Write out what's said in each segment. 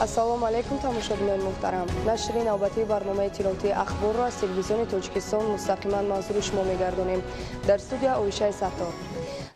Ассалому алайкум, тамошобинони муҳтарам. Нашри навбатии барномаи иттилоотии Ахборро аз телевизиони Тоҷикистон мустақиман манзури шумо мегардонем. Дар студия Оишаи Саттор.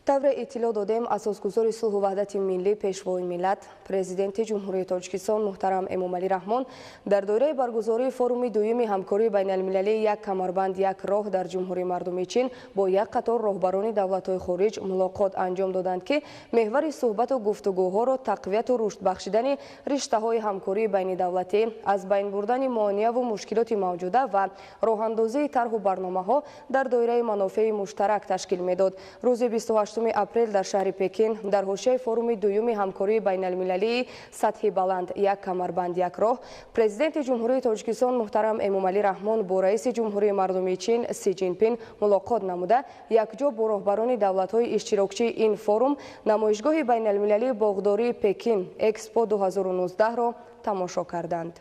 Тавре иттилоъ додем, асосгузори сулҳу ваҳдати миллӣ, пешвои миллат, президенти Ҷумҳурии Тоҷикистон муҳтарам Эмомалӣ Раҳмон дар доираи баргузории форуми дуюми ҳамкории байналмилалии «Як камарбанд, як роҳ» дар Ҷумҳурии Мардумии Чин бо як қатор роҳбарони давлатҳои хориҷ мулоқот анҷом доданд, ки меҳвари суҳбату гуфтугӯҳоро тақвияту рушд бахшидани риштаҳои ҳамкории байнидавлатӣ, аз байн бурдани монеаву мушкилоти мавҷуда ва роҳандозии тарҳу барномаҳо дар доираи манофеи муштарак ташкил медод. Рӯзи 28 апрел дар шаҳри Пекин дар ҳошияи форуми дуюми ҳамкории байналмилалии сатҳи баланд «Як камарбанд, як роҳ» президенти Ҷумҳурии Тоҷикистон муҳтарам Эмомалӣ Раҳмон бо раиси Ҷумҳурии Мардумии Чин Си Ҷинпин мулоқот намуда, якҷо бо роҳбарони давлатҳои иштирокчии ин форум намоишгоҳи байналмилалии боғдории Пекин Экспо 2019-ро тамошо карданд.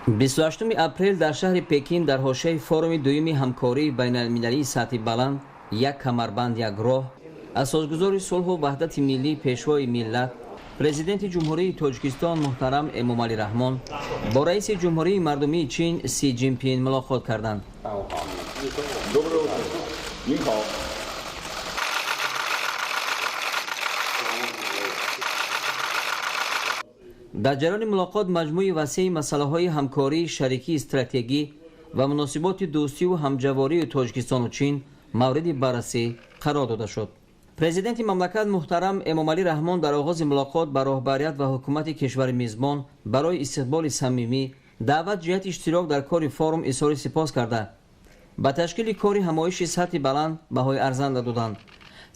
28 апрел дар шаҳри Пекин дар ҳошияи форуми дуюми ҳамкории байналмилалии сатҳи баланд «Як камарбанд, як роҳ» асосгузори сулҳу ваҳдати миллӣ, пешвои миллат, президенти Ҷумҳурии Тоҷикистон муҳтарам Эмомалӣ Раҳмон бо раиси Ҷумҳурии Мардумии Чин Си Ҷинпин мулоқот карданд. Дар ҷараёни мулоқот маҷмӯи васеи масъалаҳои ҳамкории шарикии стратегӣ ва муносиботи дӯстиву ҳамҷавории Тоҷикистону Чин мавриди баррасӣ қарор дода шуд. Президенти мамлакат муҳтарам Эмомалӣ Раҳмон дар оғози мулоқот ба роҳбарият ва ҳукумати кишвари мизбон барои истиқболи самимӣ, даъват ҷиҳати иштирок дар кори форум изҳори сипос карда, ба ташкили кори ҳамоиши сатҳи баланд баҳои арзанда доданд.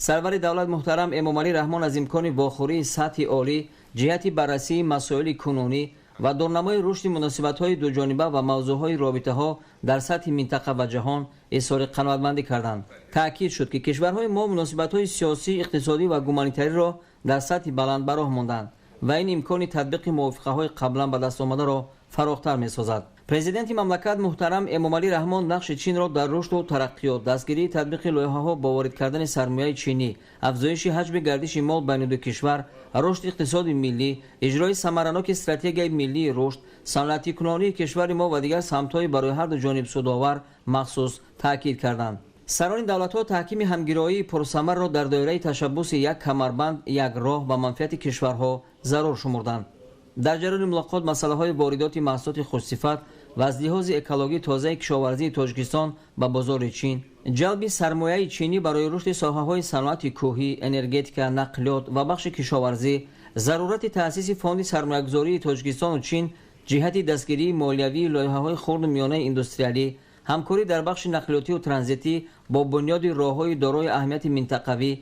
Сарвари давлат муҳтарам Эмомалӣ Раҳмон аз имкони вохӯрии сатҳи олӣ ҷиҳати баррасии масоили кунунӣ ва дурнамои рушди муносибатҳои дуҷониба ва мавзӯъҳои робитаҳо дар сатҳи минтақа ва ҷаҳон изҳори қаноатмандӣ карданд. Таъкид шуд, ки кишварҳои мо муносибатҳои сиёсӣ, иқтисодӣ ва гуманитариро дар сатҳи баланд ба роҳ монданд ва ин имкони татбиқи мувофиқаҳои қаблан ба даст омадаро фарохтар месозад. Президенти мамлакат муҳтарам Эмомалӣ Раҳмон нақши Чинро дар рушду тараққиёт, дастгирии татбиқи лоиҳаҳо бо ворид кардани сармояи чинӣ, афзоиши ҳаҷми гардиши мол байни ду кишвар, рушди иқтисоди миллӣ, иҷрои самараноки стратегияи миллии рушд, саноатикунонии кишвари мо ва дигар самтҳои барои ҳарду ҷониб судовар махсус таъкид карданд. Сарони давлатҳо таҳкими ҳамгироии пурсамарро дар доираи ташаббуси «Як камарбанд, як роҳ» ба манфиати кишварҳо зарур шумурданд. Дар ҷараёни мулоқот масъалаҳои воридоти маҳсулоти хушсифат ва аз лиҳози экологӣ тозаи кишоварзии Тоҷикистон ба бозори Чин, ҷалби сармояи чинӣ барои рушди соҳаҳои саноати кӯҳӣ, энергетика, нақлиёт ва бахши кишоварзӣ, зарурати таъсиси фонди сармоягузории Тоҷикистону Чин ҷиҳати дастгирии молиявии лоиҳаҳои хурду миёнаи индустриалӣ, ҳамкорӣ дар бахши нақлиётию транзитӣ бо бунёди роҳҳои дорои аҳамияти минтақавӣ,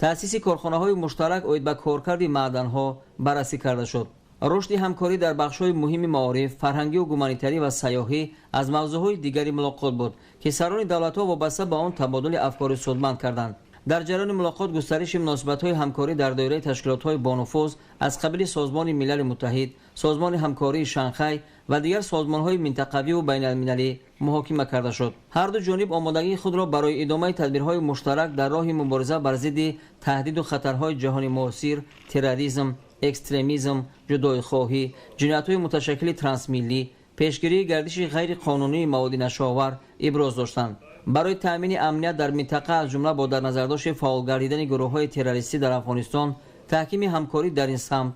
таъсиси корхонаҳои муштарак оид ба коркарди маъданҳо баррасӣ карда шуд. Рушди ҳамкорӣ дар бахшҳои муҳими маориф, фарҳангию гуманитарӣ ва сайёҳӣ аз мавзӯъҳои дигари мулоқот буд, ки сарони давлатҳо вобаста ба он табодули афкори судманд карданд. Дар ҷараёни мулоқот густариши муносибатҳои ҳамкорӣ дар доираи ташкилотҳои бонуфуз аз қабили Созмони Милали Муттаҳид, Созмони ҳамкории Шанхай ва дигар созмонҳои минтақавию байналмилалӣ муҳокима карда шуд. Ҳарду ҷониб омодагии худро барои идомаи тадбирҳои муштарак дар роҳи мубориза бар зидди таҳдиду хатарҳои ҷаҳони муосир, терроризм, экстремизм, ҷудоихоҳӣ, ҷиноятҳои муташаккили трансмиллӣ, пешгирии гардиши ғайриқонунии маводи нашоовар иброз доштанд. Барои таъмини амният дар минтақа, аз ҷумла бо дар назардошти фаъол гардидани гурӯҳҳои террористӣ дар Афғонистон, таҳкими ҳамкорӣ дар ин самт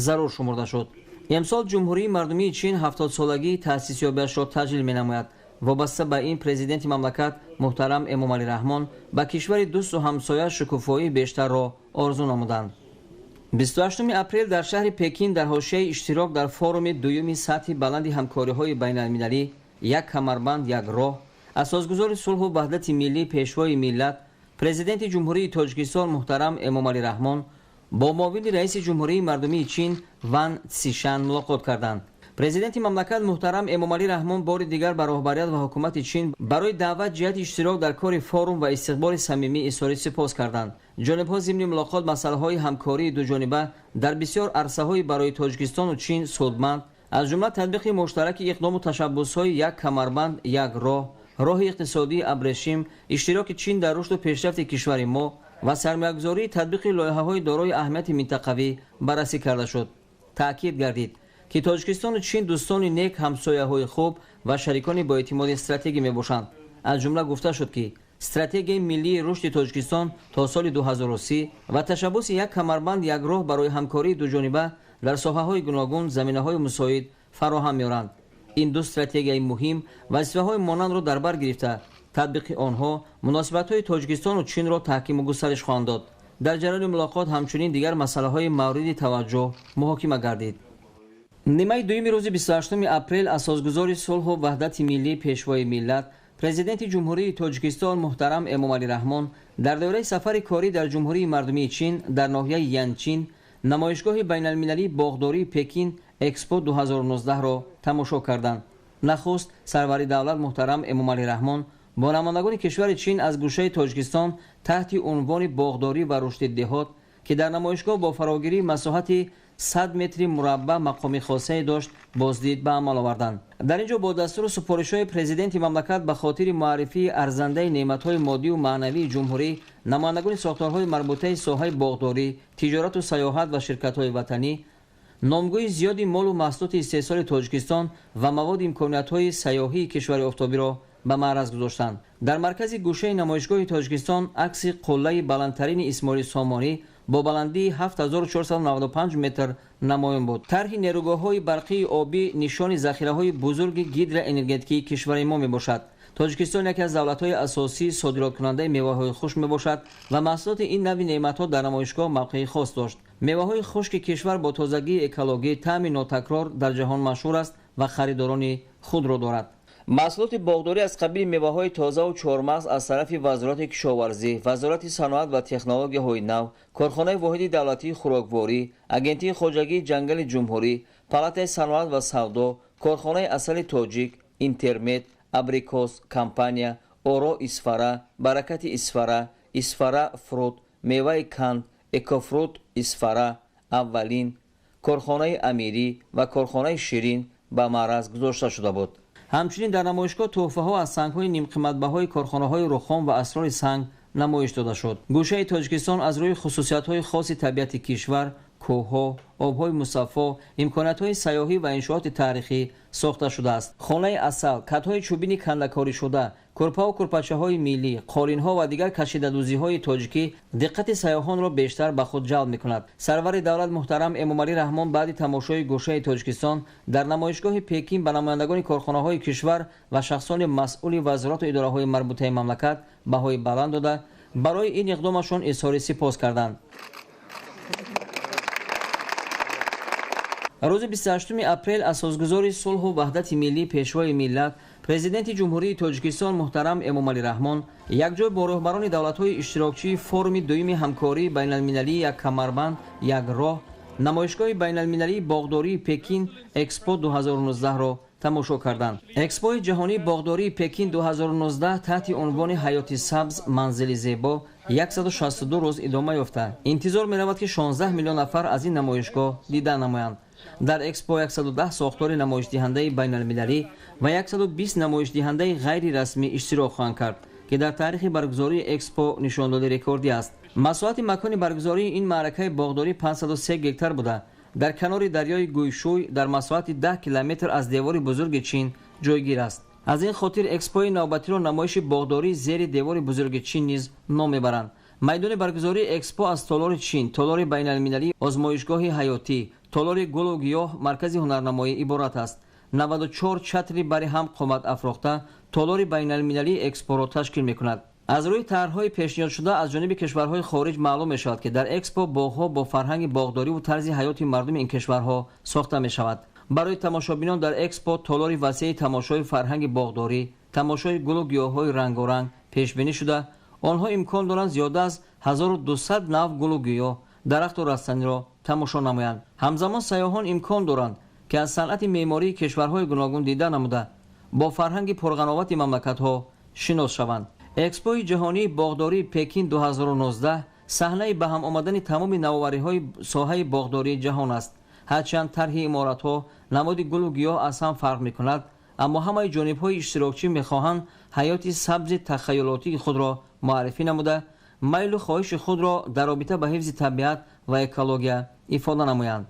зарур шумурда шуд. Имсол Ҷумҳурии Мардумии Чин 70-солагии таъсисёбиашро таҷлил менамояд. Вобаста ба ин президенти мамлакат муҳтарам Эмомалӣ Раҳмон ба кишвари дӯсту ҳамсоя шукуфоии бештарро орзу намуданд. 28 апрел дар шаҳри Пекин дар ҳошияи иштирок дар форуми дуюми сатҳи баланди ҳамкориҳои байналмилалӣ «Як камарбанд, як роҳ» асосгузори сулҳу ваҳдати миллӣ, пешвои миллат, президенти Ҷумҳурии Тоҷикистон муҳтарам Эмомалӣ Раҳмон бо муовини раиси Ҷумҳурии Мардумии Чин Ван Цишан мулоқот карданд. Президенти мамлакат муҳтарам Эмомалӣ Раҳмон бори дигар ба роҳбарият ва ҳукумати Чин барои даъват ҷиҳати иштирок дар кори форум ва истиқболи самимӣ изҳори сипос карданд. Ҷонибҳо зимни мулоқот масъалаҳои ҳамкории дуҷониба дар бисёр арсаҳои барои Тоҷикистону Чин судманд, аз ҷумла татбиқи муштараки иқдому ташаббусҳои як камарбанд, як роҳ, роҳи иқтисодии абрешим, иштироки Чин дар рушду пешрафти кишвари мо ва сармоягузории татбиқи лоиҳаҳои дорои аҳамияти минтақавӣ баррасӣ карда шуд. Таъкид гардид, ки Тоҷикистону Чин дӯстони нек, ҳамсояҳои хуб ва шарикони боэътимоди стратегӣ мебошанд. Аз ҷумла гуфта шуд, ки стратегияи миллии рушди Тоҷикистон то соли 2030 ва ташаббуси як камарбанд, як роҳ барои ҳамкории дуҷониба дар соҳаҳои гуногун заминаҳои мусоид фароҳам меоранд. Ин ду стратегияи муҳим вазифаҳои монандро дар бар гирифта, татбиқи онҳо муносибатҳои Тоҷикистону Чинро таҳкиму густариш хоҳанд дод. Дар ҷараёни мулоқот ҳамчунин дигар масъалаҳои мавриди таваҷҷӯҳ муҳокима гардид. Нимаи дуюми рӯзи 28 апрел асосгузори сулҳу ваҳдати миллӣ, Пешвои миллат, Президенти Ҷумҳурии Тоҷикистон муҳтарам Эмомалӣ Раҳмон дар доираи сафари корӣ дар Ҷумҳурии Мардумии Чин дар ноҳияи Янчин намоишгоҳи байналмилалии боғдории Пекин Экспо 2019-ро тамошо карданд. Нахуст сарвари давлат муҳтарам Эмомалӣ Раҳмон бо намояндагони кишвари Чин аз гӯшаи Тоҷикистон таҳти унвони боғдорӣ ва рушди деҳот, ки дар намоишгоҳ бо фарогирии масоҳати 100 метри мураббаъ мақоми хосае дошт, боздид ба амал оварданд. Дар ин ҷо бо дастуру супоришҳои президенти мамлакат ба хотири муаррифии арзандаи неъматҳои моддию маънавии ҷумҳурӣ намояндагони сохторҳои марбутаи соҳаи боғдорӣ, тиҷорату сайёҳат ва ширкатҳои ватанӣ номгӯи зиёди молу маҳсулоти истеҳсоли Тоҷикистон ва маводи имкониятҳои сайёҳии кишвари офтобиро ба маъраз гузоштанд. Дар маркази гӯшаи намоишгоҳи Тоҷикистон акси қуллаи баландтарини Исмоили Сомонӣ бо баландии 7495 метр намоён буд. Тарҳи нерӯгоҳҳои барқии обӣ нишони захираҳои бузурги гидроэнергетикии кишвари мо мебошад. Тоҷикистон яке аз давлатҳои асосии содироткунандаи меваҳои хушк мебошад ва маҳсулоти ин нави неъматҳо дар намоишгоҳ мавқеи хос дошт. Меваҳои хушки кишвар бо тозагии экологӣ, таъми нотакрор дар ҷаҳон машҳур аст ва харидорони худро дорад. Маҳсулоти боғдорӣ аз қабили меваҳои тозаву чормағз аз тарафи Вазорати кишоварзӣ, Вазорати саноат ва технологияҳои нав, корхонаи воҳиди давлатии хӯрокворӣ, Агентии хоҷагии ҷангали ҷумҳурӣ, Палатаи саноат ва савдо, корхонаи асали тоҷик, Интермед, Абрикос, компания, Оро Исфара, Баракати Исфара, Исфара Фрут, меваи канд, Экофрут Исфара, Аввалин, корхонаи Амирӣ ва корхонаи Ширин ба маъраз гузошта шуда буд. Ҳамчунин дар намоишгоҳ тӯҳфаҳо аз сангҳои нимқиматбаҳои корхонаҳои рухом ва асрори санг намоиш дода шуд. Гӯшаи Тоҷикистон аз рӯи хусусиятҳои хоси табиати кишвар, кӯҳҳо, обҳои мусаффо, имкониятҳои сайёҳӣ ва иншооти таърихӣ сохта шудааст. Хонаи асал, катҳои чӯбини кандакоришуда, кӯрпаву кӯрпачаҳои миллӣ, қолинҳо ва дигар кашидадӯзиҳои тоҷикӣ диққати сайёҳонро бештар ба худ ҷалб мекунад. Сарвари давлат муҳтарам Эмомалӣ Раҳмон баъди тамошои гӯшаи Тоҷикистон дар намоишгоҳи Пекин ба намояндагони корхонаҳои кишвар ва шахсони масъули вазорату идораҳои марбутаи мамлакат баҳои баланд дода, барои ин иқдомашон изҳори сипос карданд. Рӯзи 28 апрел асосгузори сулҳу ваҳдати миллӣ, Пешвои миллат, Президенти Ҷумҳурии Тоҷикистон муҳтарам Эмомалӣ Раҳмон якҷой бо роҳбарони давлатҳои иштирокчии форуми дуюми ҳамкории байналмилалии як камарбанд, як роҳ, намоишгоҳи байналмилалии боғдории Пекин Экспо 2019-ро тамошо карданд. Экспои ҷаҳонии боғдории Пекин 2019 таҳти унвони ҳаёти сабз, манзили зебо 162 рӯз идома ёфта. Интизор меравад, ки 16 миллион нафар аз ин намоишгоҳ дида намоянд. Дар экспо 110 сохтори намоишдиҳандаи байналмилалӣ ва 120 намоишдиҳандаи ғайрирасмӣ иштирок хоҳанд кард, ки дар таърихи баргузории экспо нишондоди рекордӣ аст. Масоҳати макони баргузории ин маъракаи боғдорӣ 503 гектар буда, дар канори дарёи Гӯйшӯй дар масоҳати 10 километр аз девори бузурги Чин ҷойгир аст. Аз ин хотир экспои навбатиро намоиши боғдории зери девори бузурги Чин низ ном мебаранд. Майдони баргузории экспо аз толори Чин, толори байналмилалии озмоишгоҳи ҳаётӣ, толори гулу гиёҳ, маркази ҳунарнамоӣ иборат аст. 94 чатри бари ҳам қомат афрохта толори байналмилалии экспоро ташкил мекунад. Аз рӯи тарҳҳои пешниҳодшуда аз ҷониби кишварҳои хориҷ маълум мешавад, ки дар экспо боғҳо бо фарҳанги боғдорӣ ва тарзи ҳаёти мардуми ин кишварҳо сохта мешавад. Барои тамошобинон дар экспо толори васеи тамошои фарҳанги боғдорӣ, тамошои гулу гиёҳҳои рангоранг пешбинӣ шуда, онҳо имкон доранд зиёда аз 1200 нав гулу гиёҳ, дарахту растаниро тамошо намоянд. Ҳамзамон сайёҳон имкон доранд, ки аз санъати меъмории кишварҳои гуногун дида намуда, бо фарҳанги пурғановати мамлакатҳо шинос шаванд. Экспои ҷаҳонии боғдории Пекин 2019 саҳнаи ба ҳам омадани тамоми навовариҳои соҳаи боғдории ҷаҳон аст. Ҳарчанд тарҳи иморатҳо, намуди гулу гиёҳ аз ҳам фарқ мекунад, аммо ҳамаи ҷонибҳои иштирокчӣ мехоҳанд ҳаёти сабзи тахайюлотии худро муаррифӣ намуда, майлу хоҳиши худро дар робита ба ҳифзи табиат ва экология ифода намоянд.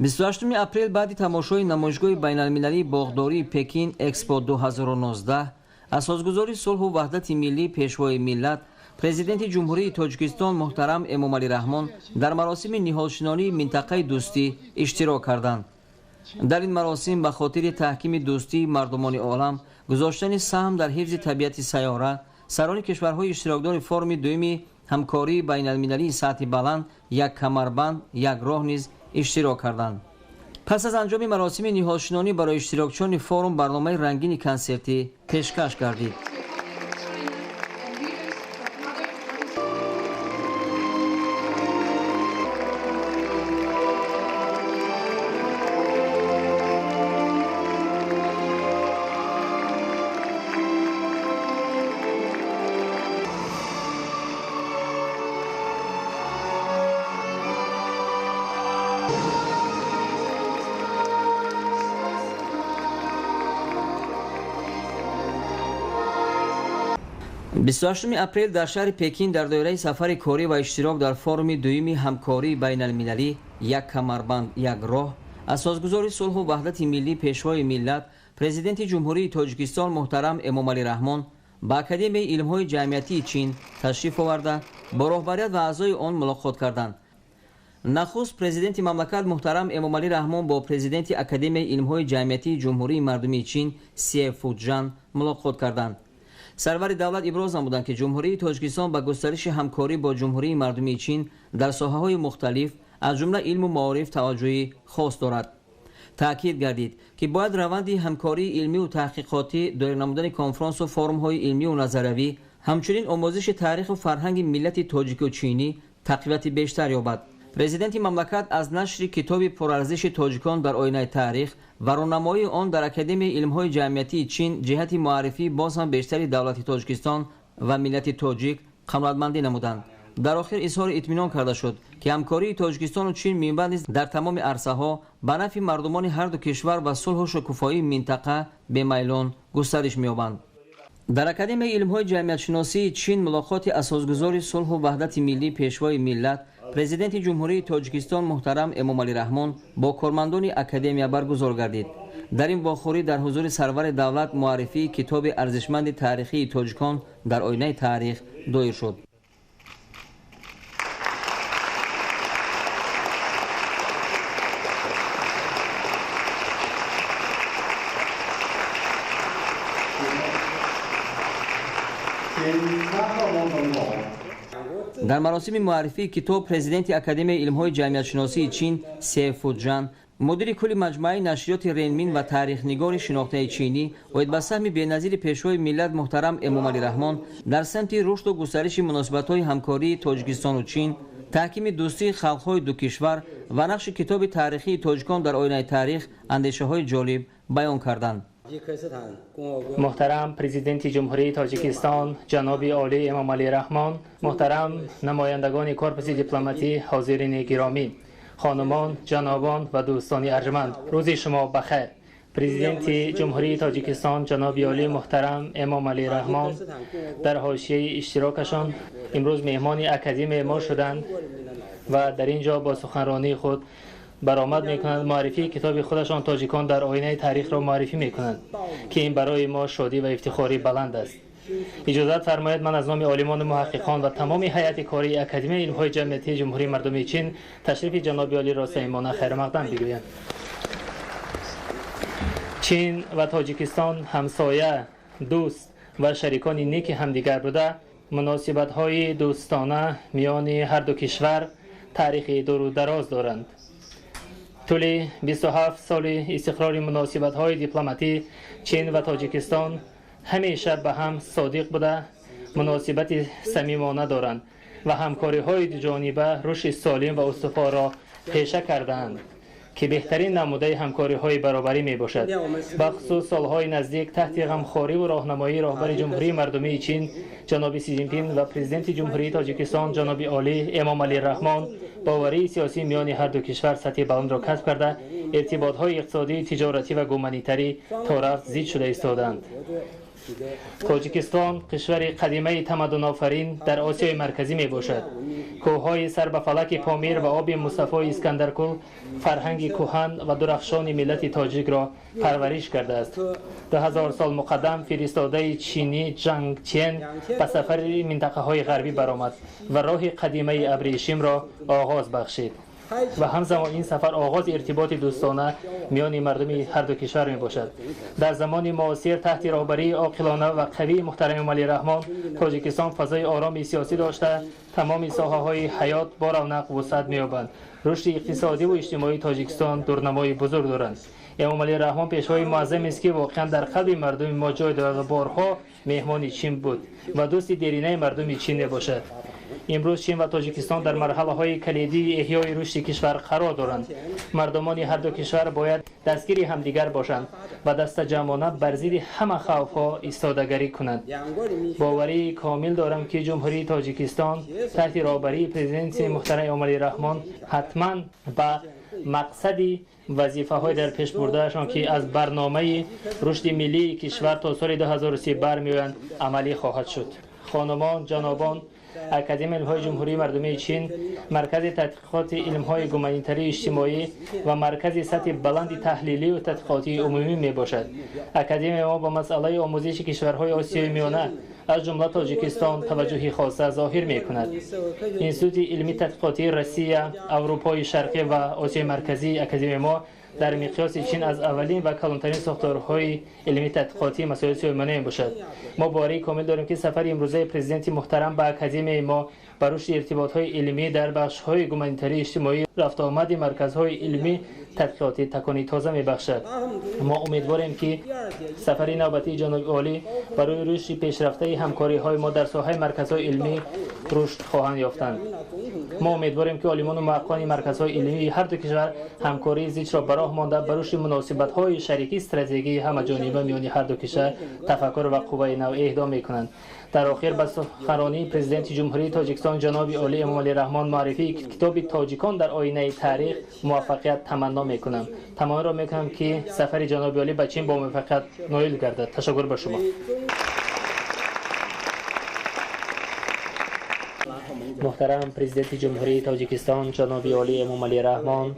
28 апрел баъди тамошои намоишгоҳи байналмилалии боғдории Пекин Экспо 2019 асосгузори сулҳу ваҳдати миллӣ, Пешвои миллат, Президенти Ҷумҳурии Тоҷикистон муҳтарам Эмомалӣ Раҳмон дар маросими ниҳолшинонии минтақаи дӯстӣ иштирок карданд. Дар ин маросим ба хотири таҳкими дӯстии мардумони олам, гузоштани саҳм дар ҳифзи табиати сайёра, сарони кишварҳои иштирокдори форуми дуюми ҳамкории байналмилалии сатҳи баланд «Як камарбанд, як роҳ» низ иштирок карданд. Пас аз анҷоми маросими ниҳолшинонӣ барои иштирокчиёни форум барномаи рангини консертӣ пешкаш гардид. 28 апрел дар шаҳри Пекин дар доираи сафари корӣ ва иштирок дар форуми дуюми ҳамкории байналмилалӣ «Як камарбанд, як роҳ» асосгузори сулҳу ваҳдати миллӣ, Пешвои миллат, Президенти Ҷумҳурии Тоҷикистон муҳтарам Эмомалӣ Раҳмон ба Академияи илмҳои ҷамъиятии Чин ташриф оварда, бо роҳбарият ва аъзои он мулоқот карданд. Нахуст президенти мамлакат муҳтарам Эмомалӣ Раҳмон бо президенти Академияи илмҳои ҷамъиятии Ҷумҳурии мардумии Чин Се Фуҷан мулоқот карданд. Сарвари давлат иброз намуданд, ки Ҷумҳурии Тоҷикистон ба густариши ҳамкорӣ бо Ҷумҳурии мардумии Чин дар соҳаҳои мухталиф, аз ҷумла илму маориф, таваҷҷӯҳи хос дорад. Таъкид гардид, ки бояд раванди ҳамкории илмию таҳқиқотӣ, доир намудани конфронсу форумҳои илмию назариявӣ, ҳамчунин омӯзиши таъриху фарҳанги миллати тоҷику чинӣ тақвияти бештар ёбад. Президенти мамлакат аз нашри китоби пурарзиши «Тоҷикон дар оинаи таърих» ва рӯнамоии он дар Академияи илмҳои ҷамъиятии Чин ҷиҳати муаррифии боз ҳам бештари давлати Тоҷикистон ва миллати тоҷик қаноатмандӣ намуданд. Дар охир изҳори итминон карда шуд, ки ҳамкории Тоҷикистону Чин минбаъд низ дар тамоми арсаҳо ба нафъи мардумони ҳарду кишвар ва сулҳу шукуфоии минтақа бемайлон густариш меёбанд. Дар Академияи илмҳои ҷамъиятшиносии Чин мулоқоти асосгузори сулҳу ваҳдати миллӣ, Пешвои миллат, Президенти Ҷумҳурии Тоҷикистон муҳтарам Эмомалӣ Раҳмон бо кормандони академия баргузор гардид. Дар ин вохӯрӣ дар ҳузури сарвари давлат муаррифии китоби арзишманди таърихии «Тоҷикон дар оинаи таърих» доир шуд. Дар маросими муаррифии китоб президенти Академияи илмҳои ҷамъиятшиносии Чин Се Фуҷан, мудири кулли маҷмӯаи нашриёти Ренмин ва таърихнигори шинохтаи чинӣ оид ба саҳми беназири Пешвои миллат муҳтарам Эмомалӣ Раҳмон дар самти рушду густариши муносибатҳои ҳамкории Тоҷикистону Чин, таҳкими дӯстии халқҳои ду кишвар ва нақши китоби таърихии «Тоҷикон дар оинаи таърих» андешаҳои ҷолиб баён карданд. Муҳтарам Президенти Ҷумҳурии Тоҷикистон ҷаноби олӣ Эмомалӣ Раҳмон, муҳтарам намояндагони корпуси дипломатӣ, ҳозирини гиромӣ, хонумон, ҷанобон ва дӯстони арҷманд, рӯзи шумо бахайр. Президенти Ҷумҳурии Тоҷикистон ҷаноби олӣ муҳтарам Эмомалӣ Раҳмон дар ҳошияи иштирокашон имрӯз меҳмони академияи мо шуданд ва дар ин ҷо бо суханронии худ баромад мекунанд, муаррифии китоби худашон «Тоҷикон дар оинаи таърих»-ро муаррифӣ мекунанд, ки ин барои мо шодӣ ва ифтихори баланд аст. Иҷозат фармоед, ман аз номи олимону муҳаққиқон ва тамоми ҳайати кории Академияи илмҳои ҷамъиятии Ҷумҳурии мардумии Чин ташрифи ҷаноби олиро самимона хайрмақдам бигӯям. Чин ва Тоҷикистон ҳамсоя, дӯст ва шарикони неки ҳамдигар буда, муносибатҳои дӯстона миёни ҳарду кишвар таърихи дуру дароз доранд. Тӯли 27 соли истиқрори муносибатҳои дипломатӣ Чин ва Тоҷикистон ҳамеша ба ҳам содиқ буда, муносибати самимона доранд ва ҳамкориҳои дуҷониба рушди солим ва устуворро пеша кардаанд, ки беҳтарин намудаи ҳамкориҳои баробарӣ мебошад. Бахусус солҳои наздик таҳти ғамхорӣ ва роҳнамоии роҳбари Ҷумҳурии Мардумии Чин ҷаноби Си Ҷинпин ва президенти Ҷумҳурии Тоҷикистон ҷаноби олӣ Эмомалӣ Раҳмон боварии сиёсӣ миёни ҳар ду кишвар сатҳи баландро касб карда, иртиботҳои иқтисодӣ, тиҷоратӣ ва гуманитарӣ то рафт зид шуда истодаанд. Тоҷикистон кишвари қадимаи тамаддунофарин дар Осиёи Марказӣ мебошад. Кӯҳҳои сар ба фалаки Помир ва оби мусаффои Искандаркӯл фарҳанги кӯҳан ва дурахшони миллати тоҷикро парвариш кардааст. 2000 сол муқаддам фиристодаи чинӣ Ҷанг Чен ба сафари минтақаҳои ғарбӣ баромад ва роҳи қадимаи абрешимро оғоз бахшид. Ва ҳамзамон ин сафар оғози иртиботи дӯстона миёни мардуми ҳар ду кишвар мебошад. Дар замони муосир таҳти роҳбарии оқилона ва қавии муҳтарам Эмомалӣ Раҳмон Тоҷикистон фазои ороми сиёсӣ дошта, тамоми соҳаҳои ҳаёт бо равнақ вусъат меёбанд. Рушди иқтисодиву иҷтимоии Тоҷикистон дурнамои бузург доранд. Эмомалӣ Раҳмон пешвои муаззамест, ки воқеан дар қалби мардуми мо ҷой дорад ва борҳо меҳмони Чин буд ва дӯсти деринаи мардуми Чин мебошад. Имрӯз Чин ва Тоҷикистон дар марҳалаҳои калидии эҳёи рушди кишвар қарор доранд. Мардумони ҳар ду кишвар бояд дастгири ҳамдигар бошанд ва дастаҷамъона бар зидди ҳама хавфҳо истодагарӣ кунанд. Боварии комил дорам, ки Ҷумҳурии Тоҷикистон таҳти роҳбарии президенти муҳтарам Эмомалӣ Раҳмон ҳатман ба мақсади вазифаҳои дар пеш бурдаашон, ки аз барномаи рушди миллии кишвар то соли 2030 бармеоянд, амалӣ хоҳад шуд. Хонумон, ҷанобон, Академияи илмҳои Ҷумҳурии Мардумии Чин, Маркази тадқиқоти илмҳои гуманитарии иҷтимоӣ ва маркази сатҳи баланди таҳлилию тадқиқотии умумӣ мебошад. Академияи мо ба масъалаи омӯзиши кишварҳои Осиёи Миёна, аз ҷумла Тоҷикистон, таваҷҷӯҳи хоса зоҳир мекунад. Институти илмии тадқиқотии Россия, Аврупои Шарқӣ ва Осиёи Марказии Академияи мо дар миқёси Чин аз аввалин ва калонтарин сохторҳои илмии тадқиқотии масоили Осиёи Миёна мебошад. Мо боварии комил дорем, ки сафари имрӯзаи президенти муҳтарам ба академияи мо ба рушди иртиботҳои илмӣ дар бахшҳои гуманитарии иҷтимоӣ, рафтуомади марказҳои илмӣ тадқиқотӣ такони тоза мебахшад. Мо умедворем, ки сафари навбатии ҷаноби олӣ барои рушди пешрафтаи ҳамкориҳои мо дар соҳаи марказҳои илмӣ рушд хоҳанд ёфтанд. Мо умедворем, ки олимону муҳаққиқони марказҳои илмии ҳар ду кишвар ҳамкории зичро ба роҳ монда, ба рушди муносибатҳои шарикии стратегии ҳамаҷониба миёни ҳар ду кишвар тафаккур ва қувваи нав эҳдо мекунанд. Дар охир ба суханронии президенти Ҷумҳурии Тоҷикистон ҷаноби олӣ Эмомалӣ Раҳмон муаррифии китоби «Тоҷикон дар оинаи таърих» муваффақият таманно мекунам. Таманноро мекунам, ки сафари ҷаноби олӣ ба Чин бо муваффақият ноил гардад. Ташаккур ба шумо. Муҳтарам президенти Ҷумҳурии Тоҷикистон ҷаноби олӣ Эмомалӣ Раҳмон,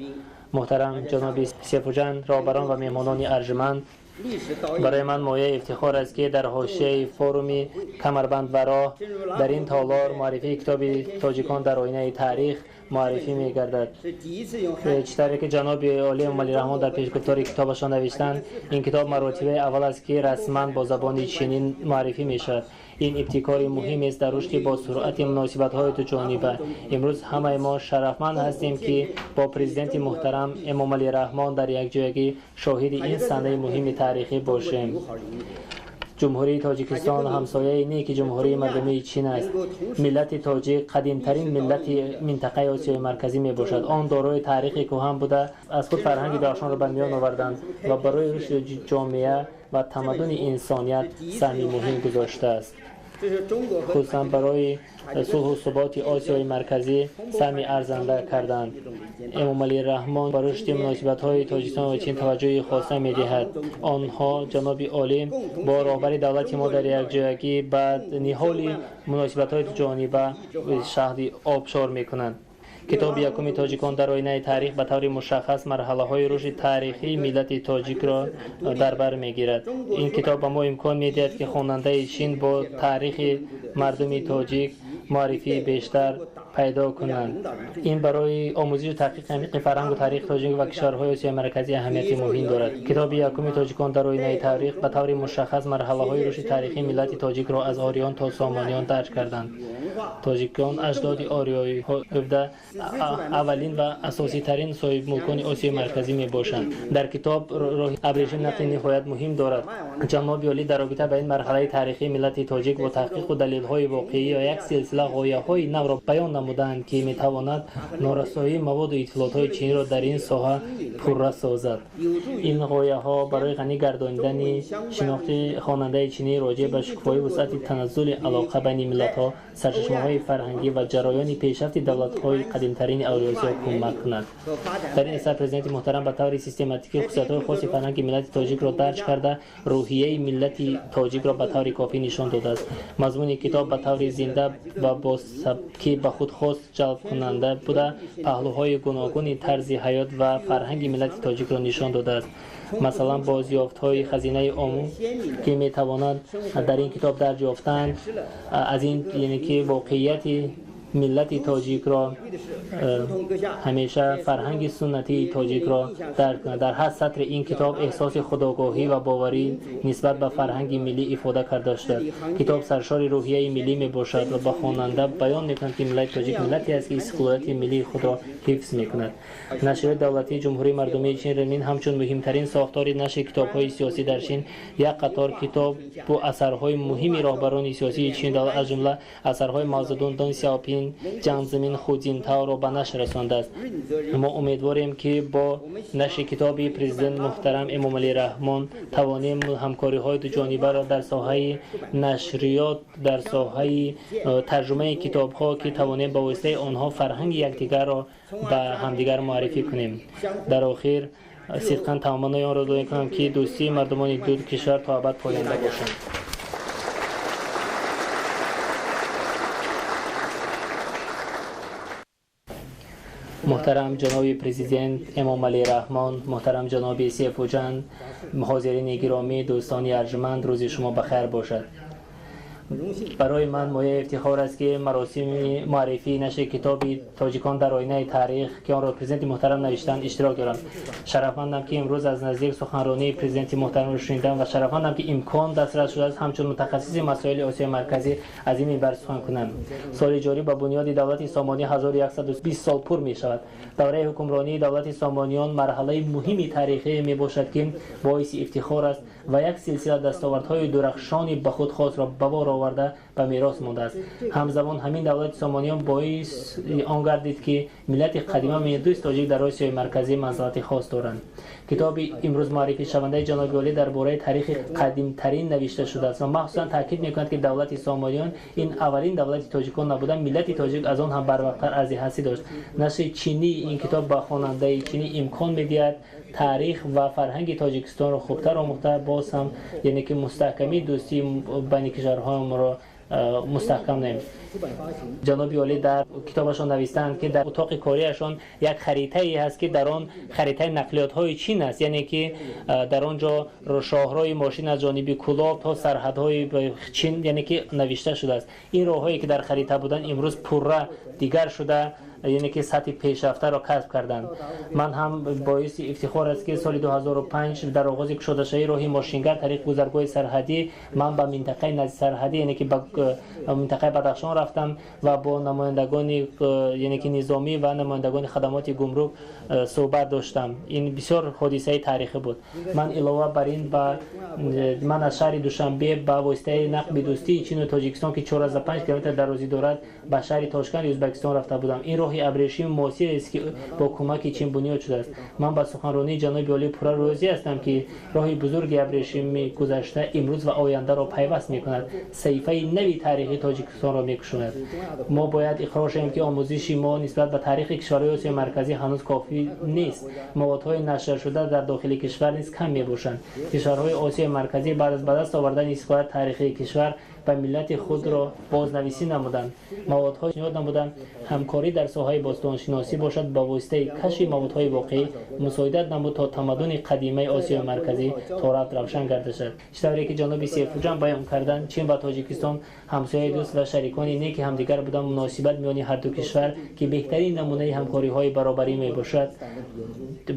муҳтарам ҷаноби Сефуҷан, роҳбарон ва меҳмонони арҷманд, барои ман мояи ифтихор аст, ки дар ҳошияи форуми «Камарбанд ва роҳ» дар ин толор муаррифии китоби «Тоҷикон дар оинаи таърих» муаррифӣ мегардад. Чӣ тавре ки ҷаноби олӣ Эмомалӣ Раҳмон дар пешгуфтори китобашон навиштанд, ин китоб маротибаи аввал аст, ки расман бо забони чинӣ муаррифӣ мешавад. Ин ибтикори муҳимест дар рушди босуръати муносибатҳои дуҷониба. Имрӯз ҳамаи мо шарафманд ҳастем, ки бо президенти муҳтарам Эмомалӣ Раҳмон дар якҷоягӣ шоҳиди ин санаи муҳими таърихӣ бошем. Ҷумҳурии Тоҷикистон ҳамсояи неки Ҷумҳурии Мардумии Чин аст. Миллати тоҷик қадимтарин миллати минтақаи Осиёи Марказӣ мебошад. Он дорои таърихи кӯҳан буда, аз худ фарҳанги дурахшонро ба миён оварданд ва барои рушди ҷомеа ва тамаддуни инсоният саҳми муҳим гузоштааст. Хусусан барои сулҳу суботи Осиёи Марказӣ саҳми арзанда карданд. Эмомалӣ Раҳмон ба рушди муносибатҳои Тоҷикистон ва Чин таваҷҷӯҳи хоса медиҳад. Онҳо ҷаноби олӣ бо роҳбари давлати мо дар якҷоягӣ ба ниҳоли муносибатҳои дуҷониба шаҳди обшор мекунанд. Китоби якуми «Тоҷикон дар оинаи таърих» ба таври мушаххас марҳалаҳои рушди таърихии миллати тоҷикро дар бар мегирад. Ин китоб ба мо имкон медиҳад, ки хонандаи Чин бо таърихи мардуми тоҷик муаррифии бештар пайдо кунанд. Ин барои омӯзишу таҳқиқи амиқи фарҳангу таърихи тоҷик ва кишварҳои Осиёи Марказӣ аҳамияти муҳим дорад. Китоби якуми «Тоҷикон дар оинаи таърих» ба таври мушаххас марҳалаҳои рушди таърихии миллати тоҷикро аз ориён то сомониён дарҷ карданд. Тоҷикон аҷдоди ориёиҳо буда, аввалин ва асоситарин соҳибмулкони Осиёи Марказӣ мебошанд. Дар китоб роҳи абрешим нақши ниҳоят муҳим дорад. Ҷаноби олӣ дар робита ба ин марҳалаи таърихии миллати тоҷик бо таҳқиқу далелҳои воқеӣ ва як силсила ғояҳои навро баён намуданд, ки метавонад норасоии маводу иттилоотҳои чиниро дар ин соҳа пурра созад. Ин ғояҳо барои ғанӣ гардонидани шинохти хонандаи чинӣ роҷеъ ба шукуфоӣ, вусъати таназзули алоқа байни миллатҳо, сарчашмаҳои фарҳангӣ ва ҷараёни пешрафти давлатҳои қадимтарини Авруосиё кӯмак кунад. Дар ин асар президенти муҳтарам ба таври систематикӣ хусусиятҳои хоси фарҳанги миллати тоҷикро дарҷ карда, рӯҳияи миллати тоҷикро ба таври кофӣ нишон додааст. Мазмуни китоб ба таври зинда ва бо сабки ба худ хос ҷалбкунанда буда, паҳлӯҳои гуногуни тарзи ҳаёт ва фарҳанги миллати тоҷикро нишон додааст. Масалан, бозёфтҳои хазинаи Ому, ки метавонад дар ин китоб дарҷ ёфтанд, аз ин яъне ки воқеияти миллати тоҷикро, ҳамеша фарҳанги суннатии тоҷикро дарк кунад. Дар ҳар сатри ин китоб эҳсоси худогоҳӣ ва боварӣ нисбат ба фарҳанги миллӣ ифода карда шудааст. Китоб саршори рӯҳияи миллӣ мебошад ва ба хонанда баён мекунад, ки миллати тоҷик миллате аст, ки истиқлолияти миллии худро ҳифз мекунад. Нашриёти давлатии Ҷумҳурии Мардумии Чин Ренмин ҳамчун муҳимтарин сохтори нашри китобҳои сиёсӣ дар Чин як қатор китобу асарҳои муҳими роҳбарони сиёсии Чин, аз ҷумла асарҳои Мао Цзэдун, Дэн Сяопин, Ҷан Зимин, Ху Цзинтаоро ба нашр расондааст. Мо умедворем, ки бо нашри китоби президент муҳтарам Эмомалӣ Раҳмон тавонем ҳамкориҳои дуҷонибаро дар соҳаи нашриёт, дар соҳаи тарҷумаи китобҳо, ки тавонем ба воситаи онҳо фарҳанги якдигарро ба ҳамдигар муаррифӣ кунем. Дар охир сидқан таманнои онро мекунам, ки дӯстии мардумони ду кишвар то абад поянда бошанд. Муҳтарам ҷаноби президент Эмомалӣ Раҳмон, муҳтарам ҷаноби Се Фуҷан, ҳозирини гиромӣ, дӯстони арҷманд, рӯзи шумо ба хайр бошад. Барои ман мояи ифтихор аст, ки маросими муаррифии нашри китоби «Тоҷикон дар оинаи таърих», ки онро президенти муҳтарам навиштанд, иштирок дорам. Шарафмандам, ки имрӯз аз наздик суханронии президенти муҳтарамро шунидам ва шарафмандам, ки имкон дастрас шудааст ҳамчун мутахассиси масоили Осиёи Марказӣ аз ин минбар сухан кунам. Соли ҷорӣ ба бунёди давлати Сомонӣ 1120 сол пур мешавад. Давраи ҳукмронии давлати Сомониён марҳалаи муҳими таърихие мебошад, ки боиси ифтихор аст ва як силсила дастовардҳои дурахшони ба худ хосро ба бор оварда ба мерос мондааст. Ҳамзамон ҳамин давлати Сомониён боиси он гардид, ки миллати қадима меҳнатдӯст тоҷик дар Осиёи Марказӣ манзилати хос доранд. Китоби имрӯз муаррифишавандаи ҷаноби олӣ дар бораи таърихи қадимтарин навишта шудааст ва махсусан таъкид мекунад, ки давлати Сомониён ин аввалин давлати тоҷикон набуда, миллати тоҷик аз он ҳам барвақттар арзи ҳастӣ дошт. Нашри чинии ин китоб ба хонандаи чинӣ имкон медиҳад таърих ва фарҳанги Тоҷикистонро хубтар омӯхта, боз ҳам яъне ки мустаҳкамии дӯстии байни кишварҳоямонро мустаҳкам намоем. Ҷаноби олӣ дар китобашон навистаанд, ки дар утоқи кориашон як харитае ҳаст, ки дар он харитаи нақлиётҳои Чин аст, яъне ки дар он ҷо шоҳрои мошин аз ҷониби Кӯлоб то сарҳадҳои Чин, яъне ки навишта шудааст. Ин роҳҳое, ки дар харита буданд, имрӯз пурра дигар шуда, яъне ки сатҳи пешрафтаро касб карданд. Ман ҳам боиси ифтихор аст, ки соли 2005 дар оғози кушодашавии роҳи мошингар тариқи гузаргоҳи сарҳадӣ ман ба минтақаи наздисарҳадӣ, яъне ки ба минтақаи Бадахшон рафтам ва бо намояндагони, яъне ки низомӣ ва намояндагони хадамоти гумрук суҳбат доштам. Ин бисёр ҳодисаи таърихӣ буд. Ман илова бар ин ба ман аз шаҳри Душанбе ба воситаи нақби дӯстии Чину Тоҷикистон, ки 4,5 километр дарозӣ дорад, ба шаҳри Тошканди Ӯзбекистон рафта будам. Ин роҳи абрешими муосирест, ки бо кӯмаки Чин бунёд шудааст. Ман ба суханронии ҷаноби олӣ пурра розӣ ҳастам, ки роҳи бузурги абрешими гузашта, имрӯз ва ояндаро пайваст мекунад, саҳифаи нави таърихи Тоҷикистонро мекушояд. Мо бояд иқрор шавем, ки омӯзиши мо нисбат ба таърихи кишварҳои Осиёи Марказӣ ҳанӯз кофӣ нест. Маводҳои нашршуда дар дохили кишвар низ кам мебошанд. Кишварҳои Осиёи Марказӣ баъд аз ба даст овардани истиқлолияти таърихии кишвар ба миллати худро бознависӣ намуданд, маводҳо пешниҳод намуданд. Ҳамкорӣ дар соҳаи бостоншиносӣ бошад, ба воситаи кашфи маводҳои воқеӣ мусоидат намуд, то тамаддуни қадимаи Осиёи Марказӣ то рафт равшан гарда шавад. Чӣ тавре ки ҷаноби Сефуҷан баён карданд, Чин ва Тоҷикистон ҳамсояи дӯст ва шарикони неки ҳамдигар буданд. Муносибат миёни ҳарду кишвар, ки беҳтарин намунаи ҳамкориҳои баробарӣ мебошад,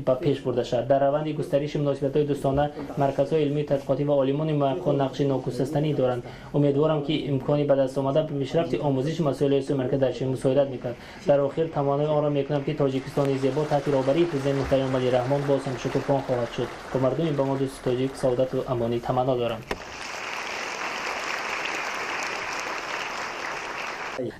ба пеш бурда шавад. Дар раванди густариши муносибатҳои дӯстона марказҳои илмию тадқиқотӣ ва олимони муҳаққиқон нақши ногусастанӣ доранд. Умедворам, ки имкони ба даст омада ба пешрафти омӯзиши масоили Осиёи Марказӣ дар Чин мусоидат мекунад. Дар охир таманнои онро мекунам, ки Тоҷикистони зебо таҳти роҳбарии президент муҳтарам Эмомалӣ Раҳмон боз ҳам шукуфон хоҳад шуд. Ба мардуми ба мо дӯсти тоҷик саодату амонӣ таманно дорам.